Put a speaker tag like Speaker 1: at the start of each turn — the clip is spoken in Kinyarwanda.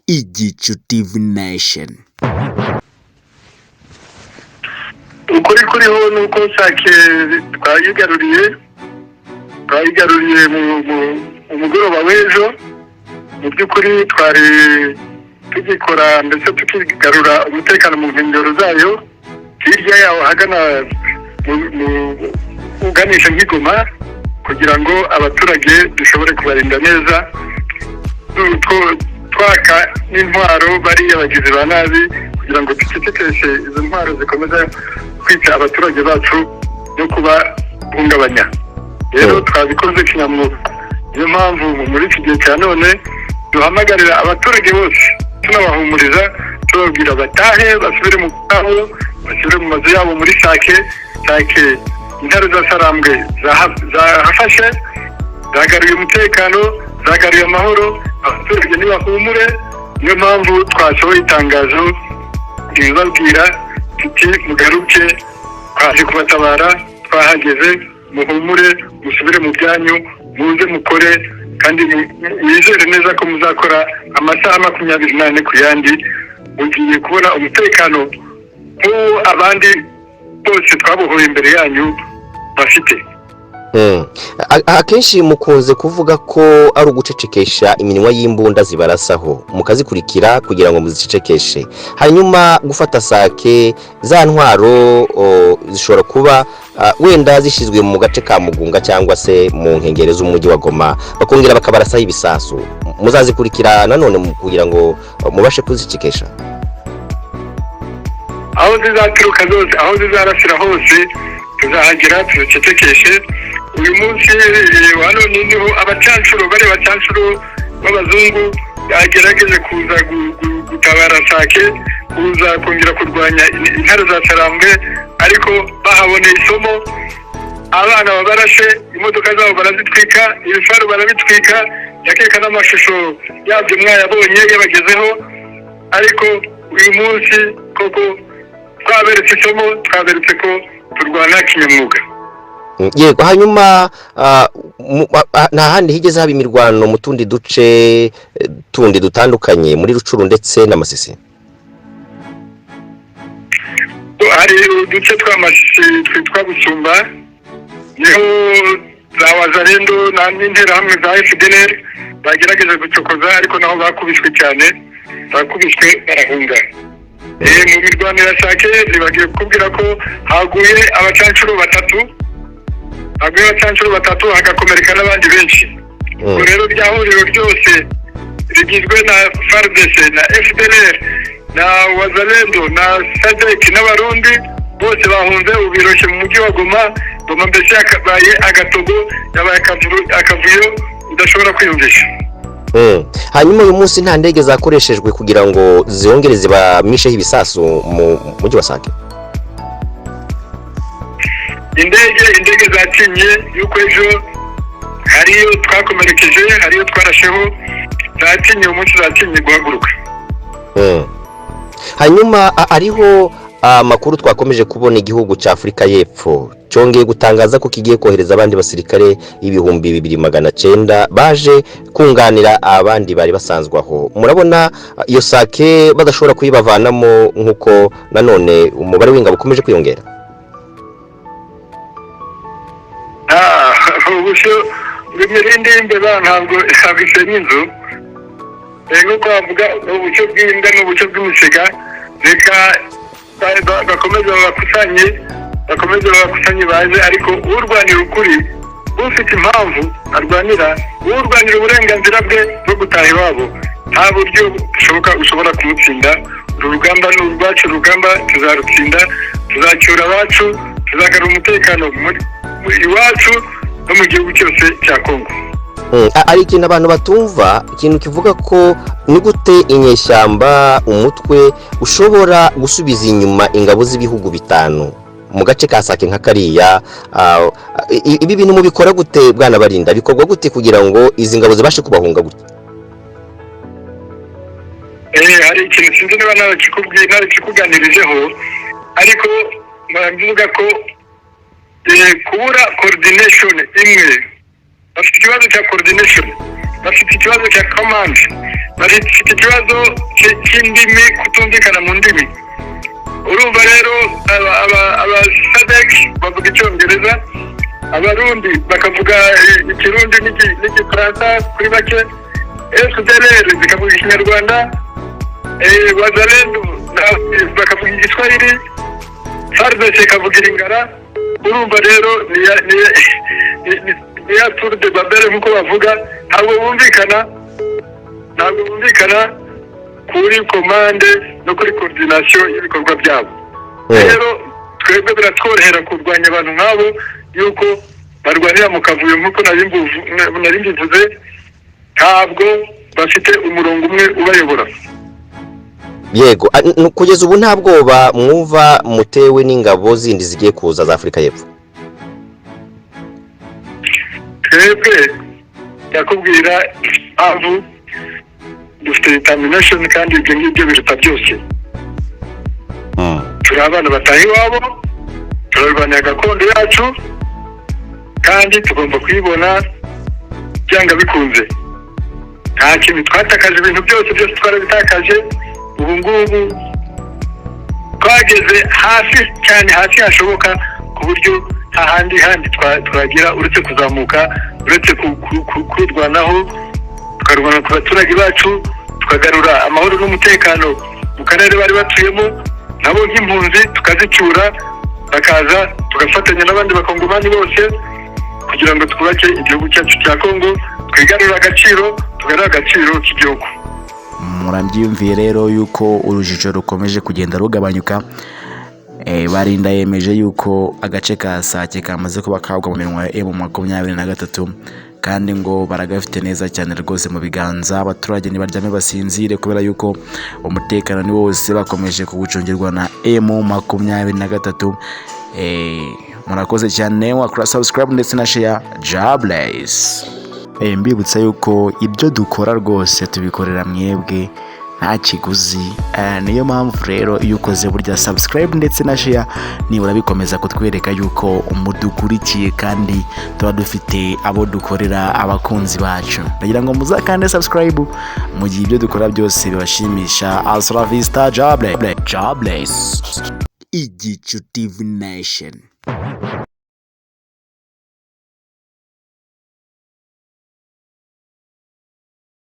Speaker 1: Igicu TV Nation.
Speaker 2: Ukuri kuriho ni uko Sake twayigaruriye mu mugoroba w'ejo. Mu by'ukuri twari tugikora, ndetse tukigarura umutekano mu nkengero zayo, hirya yaho ahagana uganisha nk'igoma, kugira ngo abaturage dushobore kubarinda neza, twaka n'intwaro bariya bagizi ba nabi, kugira ngo ducecekeshe izo ntwaro zikomeza kwica abaturage bacu no kubahungabanya. Rero twabikoze kinyamwuga. Niyo mpamvu muri iki gihe cya none duhamagarira abaturage bose, tunabahumuriza, tubabwira batahe, basubire mu bwabo, basubire mu mazu yabo muri Sake. Sake, intare za Sarambwe zahafashe, zagaruye umutekano, zagaruye amahoro. Abaturage ntibahumure. Niyo mpamvu twasohoye itangazo ribabwira tuti: "Mugaruke, twaje kubatabara, twahageze, muhumure, musubire mu byanyu, muze mukore, kandi mwizere neza ko muzakora amasaha 24 ku yandi. Mugiye kubona umutekano nk'uwo abandi bose twabohoye imbere yanyu bafite."
Speaker 3: Akenshi mukunze kuvuga ko ari ugucecekesha iminwa y'imbunda zibarasaho, mukazikurikira kugira ngo muzicecekeshe. Hanyuma gufata Sake, za ntwaro zishobora kuba wenda zishyizwe mu gace ka Mugunga cyangwa se mu nkengero z'umujyi wa Goma, bakongera bakabarasaho ibisasu. Muzazikurikira nanone kugira ngo mubashe kuzicecekesha?
Speaker 2: Aho zizaturuka zose, aho zizarasira hose, tuzahagera tuzicecekeshe. Uyu munsi wa none niho abacanshuro, bari abacanshuro b'abazungu bagerageje kuza gutabara Sake, kuza kongera kurwanya intare za Sarambwe, ariko bahaboneye isomo. Abana babarashe, imodoka zabo barazitwika, ibifaru barabitwika. Ndakeka n'amashusho yabyo mwayabonye, yabagezeho. Ariko uyu munsi koko twaberetse isomo, twaberetse ko turwana kinyamwuga.
Speaker 3: Yego. hanyuma nta handi higeze haba imirwano mu tundi duce tundi dutandukanye muri Rucuru ndetse na Masisi?
Speaker 2: Hari uduce twa Masisi twitwa Busumba, niho za Wazalendo n'Interahamwe za FDLR bagerageje gucokoza, ariko naho bakubiswe cyane, bakubiswe barahunga. Mu mirwano ya Sake bagiye kukubwira ko haguye abacanshuro batatu, haguye abacanshuro batatu, hagakomereka n'abandi benshi. Ubwo rero rya huriro ryose rigizwe na FARDC na FDLR na Wazalendo na SADC n'Abarundi, bose bahunze. Ubu biroshye mu mujyi wa Goma. Goma mbese yakabaye agatogo, yabaye akavuyo udashobora kwiyumvisha.
Speaker 3: Hanyuma uyu munsi nta ndege zakoreshejwe kugira ngo zongere zibamisheho ibisasu mu mujyi wa Sake?
Speaker 2: Indege zatinye yuko ejo hariyo twakomerekeje, hariyo twarasheho. Zatinye, uyu munsi zatinye guhaguruka.
Speaker 3: Hanyuma hariho amakuru twakomeje kubona, igihugu cya Afurika y'Epfo cyongeye gutangaza ko kigiye kohereza abandi basirikare 2900 baje kunganira abandi bari basanzwe aho. Murabona iyo Sake badashobora kuyibavanamo, nk'uko nanone umubare w'ingabo ukomeje kwiyongera?
Speaker 2: Ubushyo bw'imirindi y'imbeba ntabwo isenya inzu. Nk'uko bavuga, ubushyo bw'imbwa n'ubushyo bw'imisega. Reka bakomeze babakusanye, bakomeze babakusanye baze. Ariko urwanira ukuri, ufite impamvu arwanira, urwanira uburenganzira bwe bwo gutaha iwabo, nta buryo bushoboka ushobora kumutsinda. Uru rugamba ni urwacu, urugamba tuzarutsinda, tuzacyura abacu, tuzagarura umutekano muri iwacu no mu gihugu cyose cya Kongo.
Speaker 3: Hari ikintu abantu batumva, ikintu kivuga ko ni gute inyeshyamba, umutwe ushobora gusubiza inyuma ingabo z'ibihugu bitanu mu gace ka Sake nka kariya? Ibi bintu mubikora gute, bwana Barinda? Bikorwa gute kugira ngo izi ngabo zibashe kubahunga gutya?
Speaker 2: Hari ikintu sinzi niba narakikubwiye, narakikuganirijeho, ariko muravuga ko kubura coordination imwe. Bafite ikibazo cya coordination, bafite ikibazo cya command. Bafite ikibazo cy'indimi, kutumvikana mu ndimi. Urumva rero, aba SADC bavuga Icyongereza, Abarundi bakavuga Ikirundi n'Igifaransa kuri bake, FDLR zikavuga Ikinyarwanda, Wazalendo bakavuga Igiswahili, FARDC ikavuga Iringara. Urumva rero ni ya tour de Babel nk'uko bavuga. Ntabwo bumvikana, ntabwo bumvikana kuri commande no kuri coordination y'ibikorwa byabo. Rero twebwe biratworohera kurwanya abantu nk'abo, yuko barwanira mu kavuyo nk'uko nari mbivuze. Ntabwo bafite umurongo umwe ubayobora.
Speaker 3: Yego, kugeza ubu nta bwoba mwumva mutewe n'ingabo zindi zigiye kuza za Afurika y'Epfo?
Speaker 2: Twebwe ndakubwira impamvu: dufite determination, kandi ibyo ngibyo biruta byose. Turi abana bataha iwabo, turarwanira gakondo yacu kandi tugomba kuyibona byanga bikunze. Nta kintu twatakaje, ibintu byose byose twarabitakaje. Ubu ngubu twageze hasi cyane, hasi hashoboka, ku buryo nta handi handi twagera uretse kuzamuka, uretse kwirwanaho, tukarwana ku baturage bacu, tukagarura amahoro n'umutekano mu karere bari batuyemo, nabo nk'impunzi tukazicyura, bakaza tugafatanya n'abandi Bakongomani bose kugira ngo twubake igihugu cyacu cya Kongo, twigarure agaciro, tugarure agaciro k'igihugu.
Speaker 1: Murabyiyumviye rero yuko urujijo rukomeje kugenda rugabanyuka. Barinda yemeje yuko agace ka Sake kamaze kuba kagwa mu minwa ya M23, kandi ngo baragafite neza cyane rwose mu biganza. Abaturage ntibaryame basinzire, kubera yuko umutekano ni wose, bakomeje kuwucungirwa na M23. Murakoze cyane, wakora subscribe ndetse na share. Jobless. Mbibutsa yuko ibyo dukora rwose tubikorera mwebwe, nta kiguzi. Niyo mpamvu rero iyo ukoze burya subscribe ndetse na share, nibura bikomeza kutwereka yuko mudukurikiye, kandi tuba dufite abo dukorera, abakunzi bacu. Ndagira ngo muzakande subscribe mu gihe ibyo dukora byose bibashimisha. Hasta la vista, jobless, jobless.
Speaker 4: Igicu TV Nation.